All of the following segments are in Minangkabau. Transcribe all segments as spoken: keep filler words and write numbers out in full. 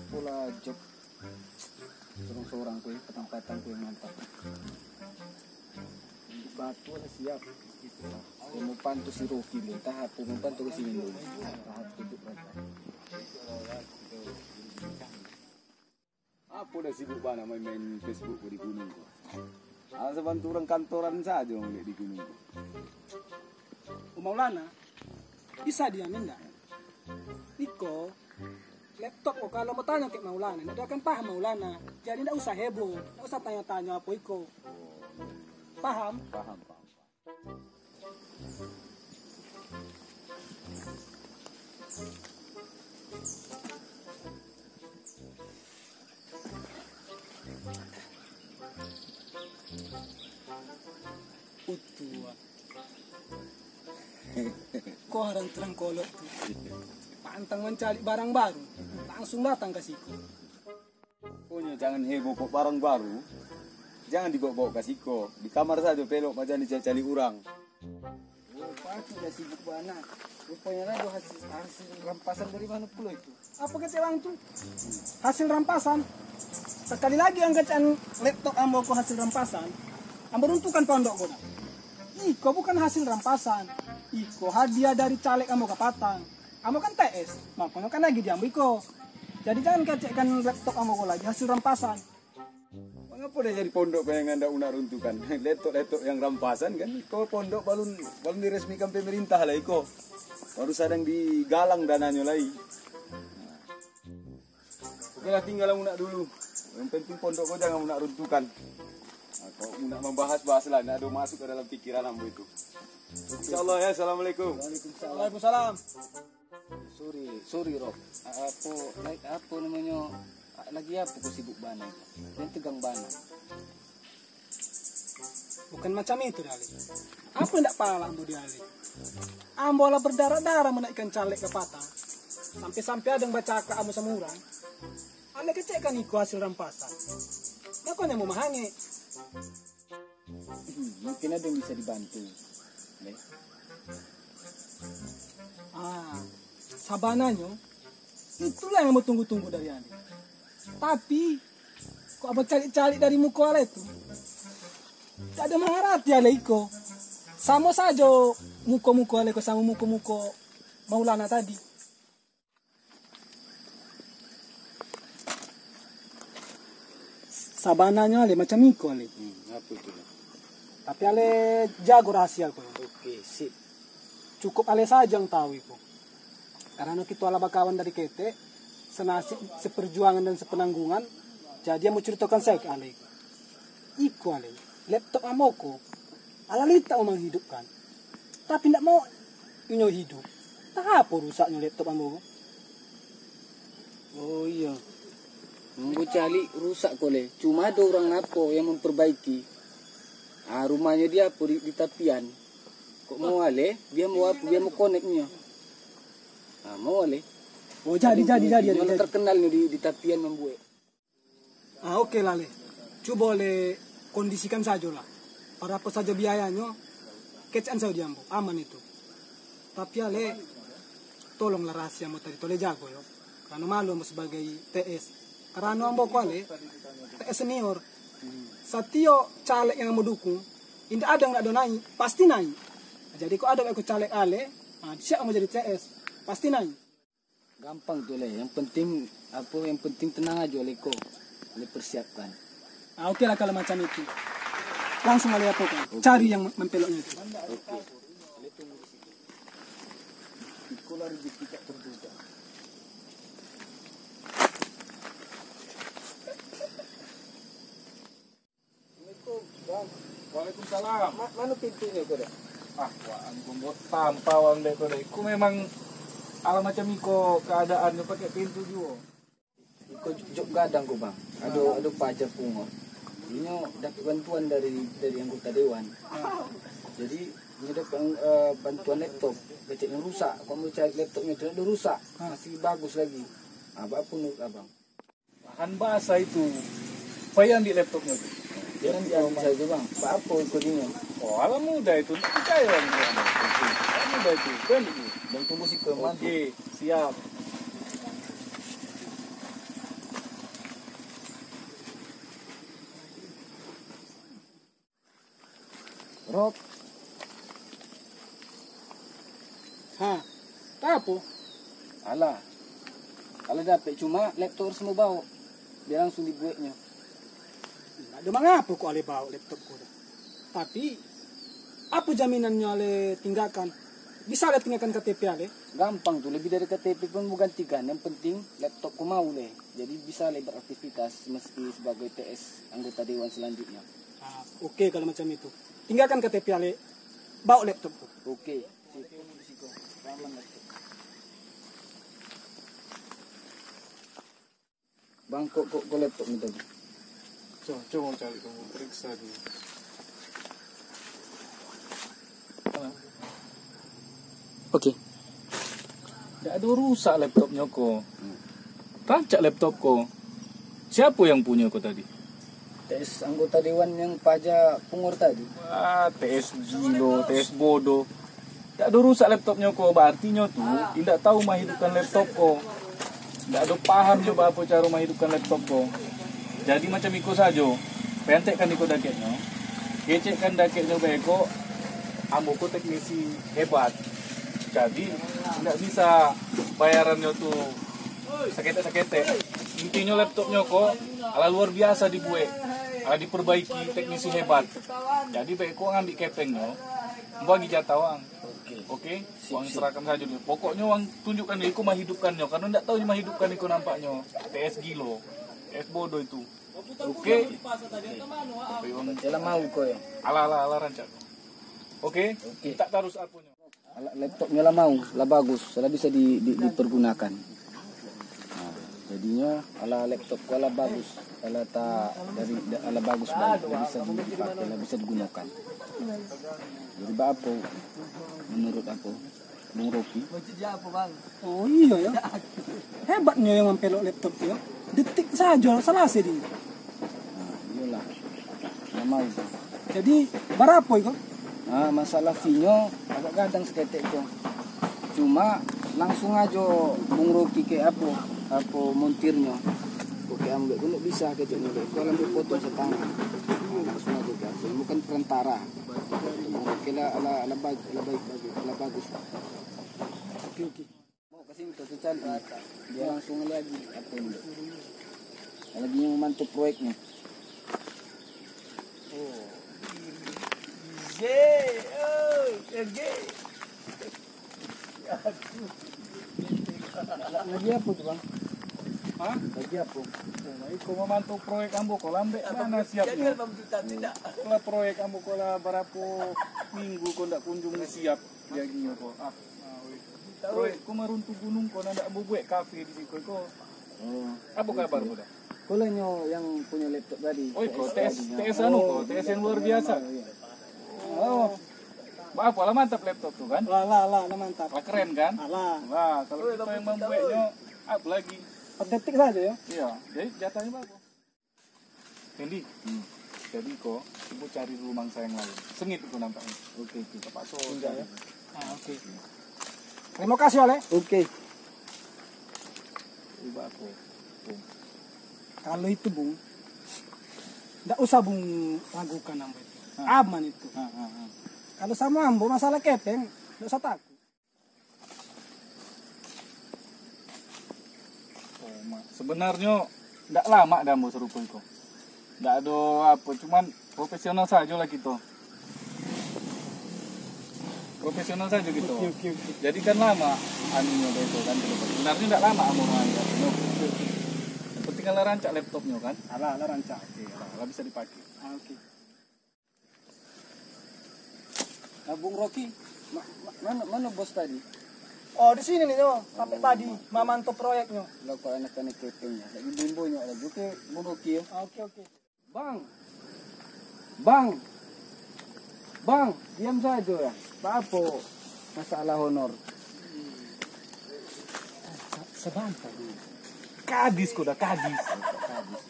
Pola job sorang-sorang ko, patang-patang ko nan mantap. Batu lah siap. Yang mau pantu si Rocky lo, entah apo, mau pantu ka sini lo. Entah apo tu, entah. Apo dah sibuk bana main-main Facebook ko di gunung ko? Asa bantu urang kantoran sajo maliek di gunung ko. Maulana, bisa diamin ndak? Iko, laptop ko kalau mau tanyo kek Maulana, ndak akan paham Maulana. Jadi ndak usah heboh, ndak usah tanyo-tanyo apo iko. Paham? Paham, paham. Utuh. Ko urang turang kolok tu. Pantang mancaliak barang baru, langsung datang ka siko. Pokoknyo jangan heboh kok barang baru, jangan dibaok-baok ka siko. Di kamar sajo pelok, jan dicaliak-caliak urang. Oh, patuik lah sibuk bana. Ruponyo lah ado hasil, hasil rampasan dari mano pulo itu? Apo kecek urang tu? Hasil rampasan. Sakali lagi ang kecekan laptop ambo ko hasil rampasan, ambo runtuhkan pondok ko dah. Iko bukan hasil rampasan. Iko hadiah dari caleg ambo kapatang. Ambo kan T S, makonyo kan lagi di ambo iko. Jadi jangan kecekkan laptop ambo ko lagi hasil rampasan. Mangapo dah jadi pondok ko yang andak unak runtuhkan? Laptop-laptop yang rampasan kan? Iko pondok balun, balun diresmikan pemerintah lai iko. Baru sadang digalang dananyo lai. Oke lah, tinggal lah unak dulu. Yang penting pondok ko jangan unak runtuhkan. Nah, kalau unak mambahas, bahaslah. Ndak ado masuk ka dalam pikiran ambo itu. Insyaallah ya, assalamualaikum. Waalaikumsalam. Waalaikumsalam. Sorry, sorry, Rob. Apo, like, apo namonyo, lagi apo ko sibuk bana? Jan tegang bana. Bukan macam itu, Dali. Apo indak pala ambo di Ali? Ambo lah berdarah-darah manaikkan caleg kapatang. Sampai-sampai ado yang bacakak ambo samo urang. Ambo kecekkan iko hasil rampasan. Makonyo ambo mahangek. Hmm, mungkin ado yang bisa dibantu. Leh. Ah, sabananyo, itulah yang ambo tunggu-tunggu dari Ali. Tapi, kok ambo caliak-caliak dari muko alai tu, dak ado mangarati alai iko. Samo sajo muko-muko alai ko samo muko-muko Maulana tadi. Sabananyo alai macam iko alai. Hmm, apo itu lah? Tapi alai jago rahasia ko. Oke, sip. Cukup alai sajo yang tahu iko. Karano kito alah bakawan dari ketek, senasib, seperjuangan dan sepenanggungan, jadi ambo curitokan sajo ka alai. Iko alai, laptop ambo ko, alah litak ambo manghidupkan. Tapi ndak mau inyo hidup. Antah apo rusaknyo laptop ambo ko. Oh iyo. Ambo caliak rusak ko leh. Cuma ado urang apo yang mamperbaiki. Ah, rumahnyo di apo, di, di tapian. Kok mau aleh, bia mau apo, bia mau koneknyo. Ah, mau aleh. Oh, jadi, jadi, jadi, jadi, jadi. Terkenal nyo di, di tapian mambuek. Ah, oke lah, Leh. Cubo Leh kondisikan sajo lah. Barapo sajo biayanyo, kecekan sajo di ambo. Aman itu. Tapi, Leh, tolonglah rahasia ambo tadi tu, Leh jago yo. Karano malu ambo sabagai T S. Karano ambo ko, Leh, T S senior. Satiok caleg yang ambo dukung, indak ado yang ndak ado naik, pasti naik. Jadi, kok ado ko caleg, Leh, ah, siap ambo jadi T S. Pasti naik. Gampang tu, Leh. Yang penting, apo, yang penting tenang ajo, Leh ko. Leh persiapkan. Ah, oke lah kalau macam itu. Langsung Leh apokan. Oke. Cari yang mempeloknya itu. Oke. Leh tunggu di situ. Iko lah rezeki tak terduga. Assalamualaikum, Bang. Waalaikumsalam. Ma-, mano pintunyo ko, Dek? Ah, wak, angkun buat tampa wang dek ko, Dek. Iko memang alah macam iko keadaannyo, pakai pintu juo. Iko j-, jok gadang ko, Bang. Ado, ado paja pungo. Inyo dapat bantuan dari, dari anggota dewan. Ah. Jadi, inyo dapat, eh, bantuan laptop. Keceknyo rusak. Kok mau cari laptopnyo tu, ado rusak. Ah. Masih bagus lagi. Ah, baa pendapat Abang? Lahan basah itu. Pai ambiak laptopnyo tu. Jangan diambil sajo, Bang. Baa apo iko dinyo? Oh, alah mudah itu. Ndak picayo lagi. Alah mudah itu. Pai ambiak dulu. Bang tunggu siko, Bang. Oke, siap. Ha, apo? Alah. Alah dapek, cuma laptop harus mau bawa. Biar langsung dibueknyo. Ndak ado mangapo kok aleh bawa laptop ko tu. Tapi, apo jaminannyo aleh tinggakan? Bisa aleh tinggakan K T P aleh? Gampang tu, lebih dari K T P pun mau gantikan. Yang penting laptop ko mau leh. Jadi bisa leh beraktivitas meski sebagai T S anggota dewan selanjutnya. Ah, oke kalau macam itu. Tinggakan K T P aleh, bawa laptop ko. Oke. Bang, kok, kok, kok laptop ni tadi? Coba, coba cari, kamu periksa dulu. Oke. Ndak ado rusak laptopnyo ko. Rancak laptop ko. Siapo yang punyo ko tadi? T S anggota dewan yang paja pungor tadi. Ah, T S gilo, T S bodoh. Ndak ado rusak laptopnyo ko, berartinyo tu indak tahu mahidupkan laptop ko. Ndak ado pahamnyo baapo caro mahidupkan laptop ko. Jadi macam iko sajo, pentekkan iko dakeknyo, kecekkan dakeknyo beko, ambo ko teknisi hebat. Jadi, indak bisa bayarannyo tu saketek-saketek. Intinyo laptopnyo ko alah luar biasa dibuek, alah diperbaiki teknisi hebat. Jadi, beko ngambiak kepengnyo, ambo agiah jatah wang. Oke. Oke, wang serahkan sajo dulu. Pokoknyo wang tunjukkan dulu, iko mahidupkannyo. Karano ndak tahu nyo mahidupkan iko nampaknyo. T S gilo. T S bodoh itu. Oke. Oke, wang. Lah mau ko yo. Alah, alah, alah rancak. Oke. Oke. Tak tarus aponyo. Alah, laptopnyo lah mau, lah bagus, lah bisa di, di, dipergunakan. Nah, jadinyo alah laptop ko alah bagus, alah ta dari alah bagus baik, lah bisa di- dipakai, lah bisa digunakan. Jadi baapo menurut apo Bung Rocky? Oh iyo yo. Hebatnyo yang mampelok laptop tu yo. Detik sajo salasai di. Nah, iyolah. Lah mau tu. Jadi barapo iko? Ah, masalah fee-nyo agak gadang saketek ko. Cuma langsung ajo Bung Rocky kek apo, apo montirnyo. Oke, ambek ko ndak bisa keceknyo, dek ko lah dipotong satangah. Nah, langsung ajo kek apo, bukan perantara. Bung Rocky lah, lah, lah bag-, lah baik, bagus, lah bagus. Oke, oke. Mau ka sini, ka cari. Dia langsung lagi. Apa ini? Lagi yang memantau proyeknya. Oh. Ye, oh, ye. Lagi apa tu, Bang? Hah? Lagi apa? Oh, iko memantau proyek ambo ko lambek bana siapnya. Kalau proyek ambo ko lah barapo minggu ko ndak kunjung siap. Jaginyo ko. Ah, ah, weh. Bro, ko maruntuah gunung ko, ndak bubuek kafe di siko ko. Oh. Apa kabar ko dah? Ko lah nyo yang punyo laptop tadi. Oh, iko T S, T S anu ko, T S yang luar biasa. Oh. Apa lah mantap laptop tu kan? Lah, lah, lah, lah mantap. Lah keren kan? Lah. Lah, kalau kita yang membuatnya, apa lagi? Empat detik saja ya. Iya, jadi jatahnya berapa? Hendy, hmm. Jadi ko, cubo cari dulu mangsa yang lain. Sengit ko nampaknyo. Oke, oke. Terpakso cari. Ah, oke. Terima kasih, Ale. Oke. Iba ko. Kalau itu, Bung, ndak usah Bung ragukan ambo itu. Ah. Aman itu. Ah, ah, ah. Kalau samo ambo masalah kepeng, ndak usah takut. Oh, ma-, sebenarnyo ndak lamak dah ambo sarupo iko. Ndak ado apo, cuman profesional sajo lah kito. Profesional sajo kito. Oke, oke, oke. Jadi kan lamak anunyo dah itu kan, sebenarnyo ndak lamak ambo mangangkek tu. Yang penting kan lah rancak laptopnyo kan. Alah, alah rancak. Oke, alah, alah bisa dipakai. Ah, oke. Nah, Bung Rocky, ma-, ma-, mano, mano bos tadi? Oh, di sini nih, nyo. Sampai tadi, mamantau proyeknyo. Lah, kok anak-anak kepengnya. Lagi bimbonyo lagi. Oke, Bung Rocky ya. Ah, oke, oke. Bang. Bang. Bang, diam sajo ya. Apa masalah honor? Sa-, sabanta dulu. Kadis ko dah, kadis.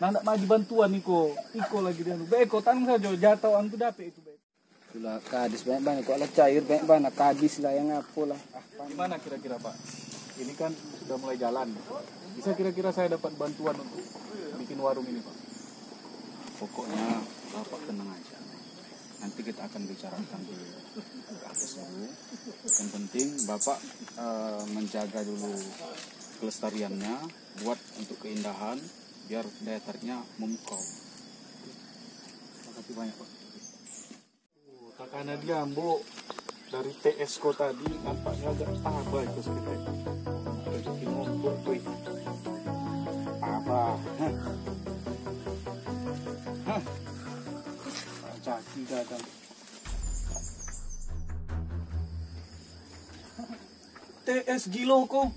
Nah, ndak magi bantuan iko. Iko lagi dia. Beko, tanang sajo, jatah ang tu dapek itu, beko. Itulah kadis banyak-banyak, kok lah cair banyak-banyak, kadis lah yang apo lah. Ah, di mana kira-kira, Pak? Ini kan sudah mulai jalan. Bisa kira-kira saya dapat bantuan untuk bikin warung ini, Pak? Pokoknya Bapak tenang aja. Nanti kita akan bicarakan di atas dulu. Yang penting Bapak eh, menjaga dulu kelestariannya, buat untuk keindahan, biar daya tariknya memukau. Makasih banyak, Pak. Oh, takana di ambo dari T S ko tadi nampaknyo agak tabah itu saketek. Rezeki nombok tu, eh. Tabah. Hah. Hah. Caki gadang. T S gilo ko.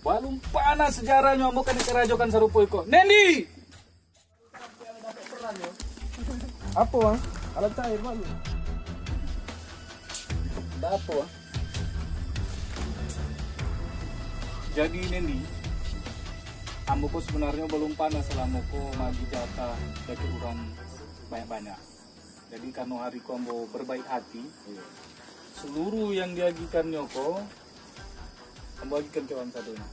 Balum panah sajarahnyo ambo ka dikarajokan sarupo iko. Nendi! Apo, Bang? Alat cair, Bang. Ndak apo, Bang. Jadi, Nendi, ambo ko sabanarnyo balum panah salamo ko maagi jatah dari urang banyak-banyak. Jadi, karano hari ko ambo berbaik hati, seluruh yang diagihkannyo ko, ambo agihkan ka waang sadonyo.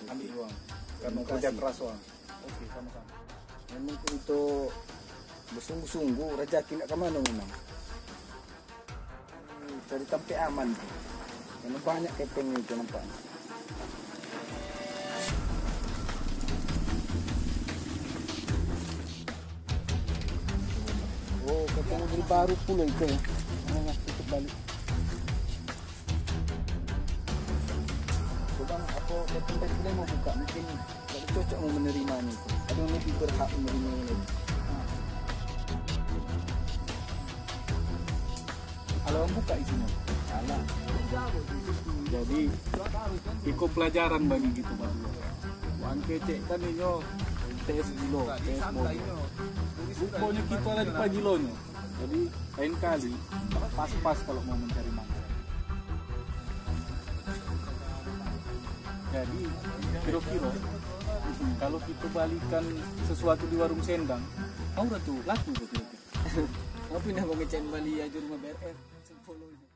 Ambiak waang. Karano kerja keras waang. Oke, sama-sama. Memang kito basungguh-sungguh, rajaki nak ka mano memang. Cari tampek aman tu. Karena banyak kepeng itu nampak. Oh, kepeng beli baru pulo itu ya. Nah, tutup balik. Coba apa kepeng tadi boleh mau buka mungkin. Jadi cocok mau menerima ni. Ada yang lebih berhak menerima ni. Kalau buka isinyo. Alah. Jadi, iko pelajaran bagi kito baduo. Waang kecek kan inyo T S gilo, T S bodoh. Ruponyo kito lah dipagilonyo. Jadi, lain kali, pas-pas kalau mau mencari makan. Jadi, kiro-kiro, kalau kito balikan sesuatu di warung Sendang, aura tu laku ke kiro-kiro? Aku pindah mangecek bali ajo rumah B R F. Sepuluh.